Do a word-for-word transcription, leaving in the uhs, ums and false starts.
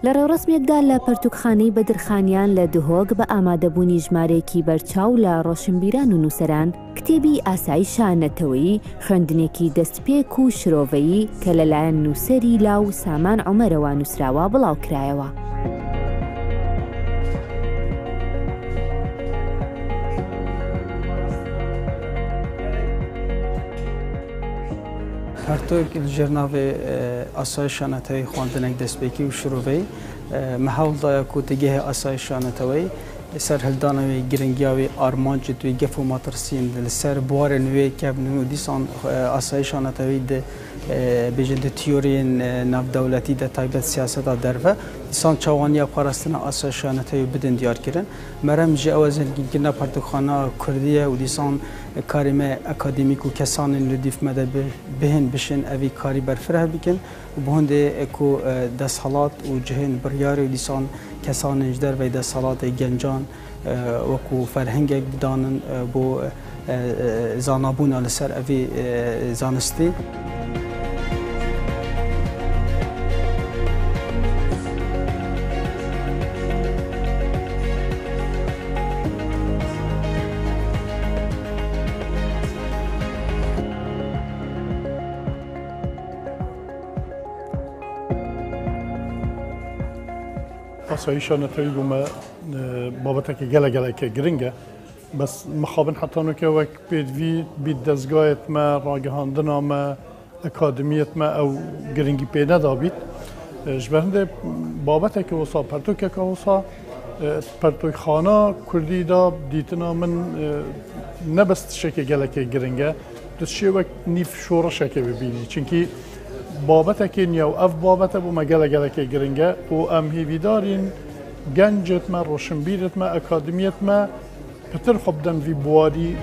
لە ڕێوڕەسمێکدا لە پەرتووکخانەی بەدرخانیان لە دهۆک بە ئامادەبوونی ژمارەیەکی بەرچاو لە ڕۆشنبیران و نووسەران، کتێبی ئاسایشە نەتەوەیی، خوێندنێکی دەستپێک و شرۆڤەیی کە لەلایەن نووسەری لاو سامان عومەرەوە نووسراوە بڵاوکرایەوە. Pertûk li jêr navê, e, Asayişa Neteweyî xwendinek destpêkî û şiroveyî, e, me hewl daye ku di gehê Asayişa Neteweyî li ser hildana wê, giringiya wê, armancê wê, gef û metirsiyên li ser buwarên wê kevin û dîsan, e, Asayişa Neteweyî di, e, bêjin di teoriyên, e, navdewletî de, taybet siyaseta derve, dîsan çawaniya parastina Asayişa Neteweyî bidin diyarkirin. Merem jî ew e zengînkirina pertûkxana kurdî ye û dîsan karê me akademîk û kesanên li dîf me de bi-, bihên bişên evî karî berfireh bikin û bi hindê ku, e, desthilat û cihên biryarê û dîsan kesanên ji derveyî desthilatê gencan, e, wekû ferhengek bidanin, e, bo, e, e, zanabûna li ser evî, e, zanistî. Asayîşa netewî bo me, e, babeteke gelek gelekê giring e. Bes mixabin heta nûke wek pêdivî bît dezgahêt me, ragihandina me, akademiyêt me ew giringî pê nedabît. E, ji ber hindê babeteke wisa, pertûkeke wisa, e, pertûkxana kurdî de dîtina min, e, ne bes tiştekê gelekê giring e. Tu dişê wek nîv şoreşekê bibînî. Çimkî babetekê nû ye û ev babete bo me gelek gelekê giring e û em hêvîdar in gencêt me, roşinbîrêt me, akademiyêt me pitir xwe bidin vî buwarî.